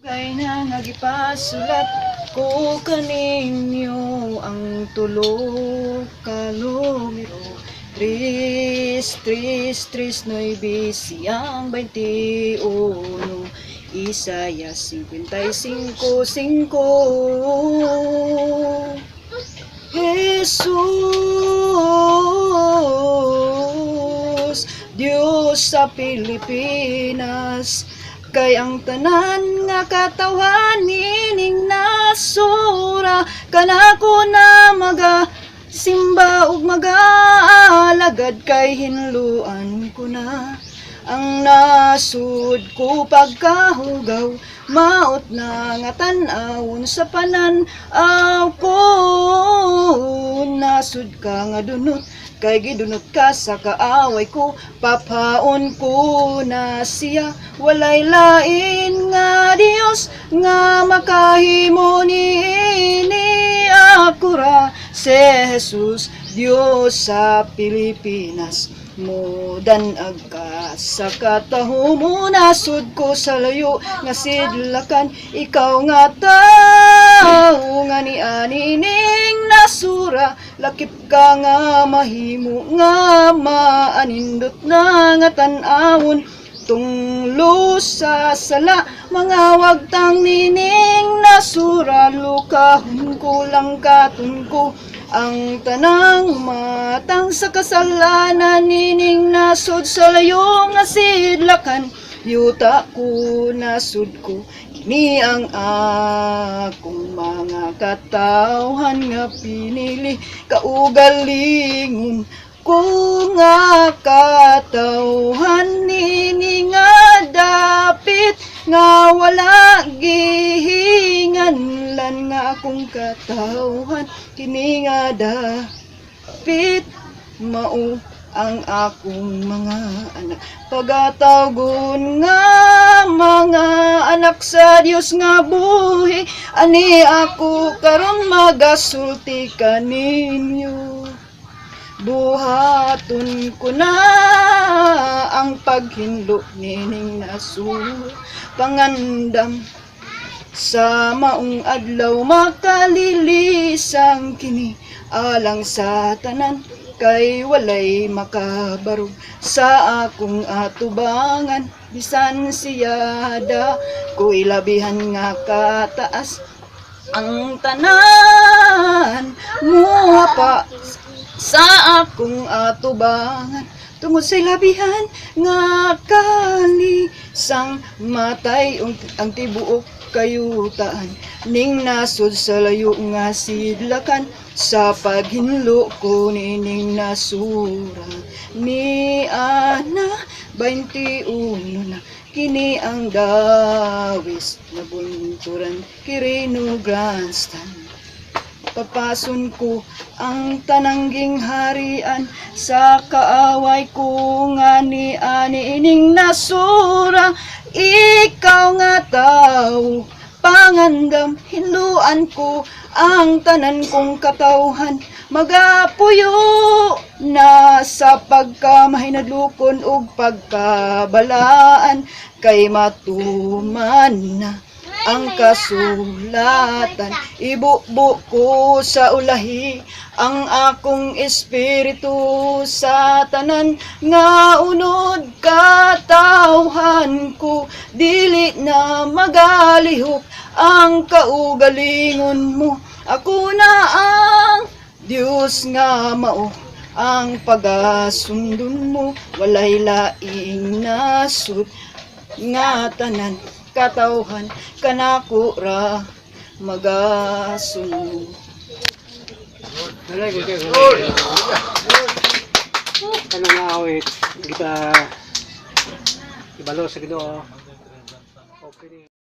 Kay na nga gipasulat ko kaninyo ang tulo ka numero, tres, tres, tres, nuebe, siyam, 21, Isayas 55:5. Jesus, Diyos sa Pilipinas, kay ang tanan nga katawhan nining nasura kanako na maga simba ug magaalagad, kay hinluan ko na ang nasud ko pagkahugaw. Maot na nga tan-awon sa panan-aw ko. Nasud ka nga dunot, kay gidunot ka sa kaaway ko. Papaon ko na siya. Walay lain nga Dios nga makahimo niini, ako ra, si Jesus, Dios sa Pilipinas. Mudanag ka sa kataho mo, nasud ko sa layo nga sidlakan. Ikaw nga tao nga niani ning nasura, lakip ka nga mahimo nga maanindot na nga tan-awon. Tunglo sa sala, mga wagtang nining nasura, lukahon ko lang katon ko ang tanang matang sa kasalanan nining nasod sa layo nga sidlakan. Yuta ko, nasud ko, kini ang akong mga katawhan nga pinili, kaugalingon ko nga katawhan nini nga dapit nga wala gihinganlan nga akong katawhan kini nga dapit, mao ang akong mga anak, pagatawgon nga mga anak sa Dios nga buhi. Ani ako karon magasulti kaninyo. Buhaton ko na ang paghinlo nining nasura, pangandam sa maong adlaw makalilisang kini alang sa tanan, kay walay makabarog sa akong atubangan, bisan siya da ko ilabihan nga kataas. Ang tanan muhapa sa akong atubangan tungod sa ilabihan nga kalisang matay ang tibuok kayutaan ning nasod sa layo nga sidlakan sa paghinlo ko nining nasura. Ni ana 21 na kini ang dawis na bunturan, Quirino Grandstand. Papason ko ang tanangging harian sa kaaway ko nga ni ani ining nasura. Ikaw nga tao, pangandam, hinluan ko ang tanan kong katawhan magapuyo na sa pagkamahinadlukon ug pagkabalaan, kay matuman na ang kasulatan. Ibubo ko sa ulahi ang akong espiritu sa tanan nga unod katawhan ko. Dili na magalihok ang kaugalingon mo. Ako na ang Dios nga mao ang pagasundon mo. Walay laing nasud nga tanan katawhan kanako ra magasunod. Dali, good, good. Kanang awit, kita ibalo sa Ginoo.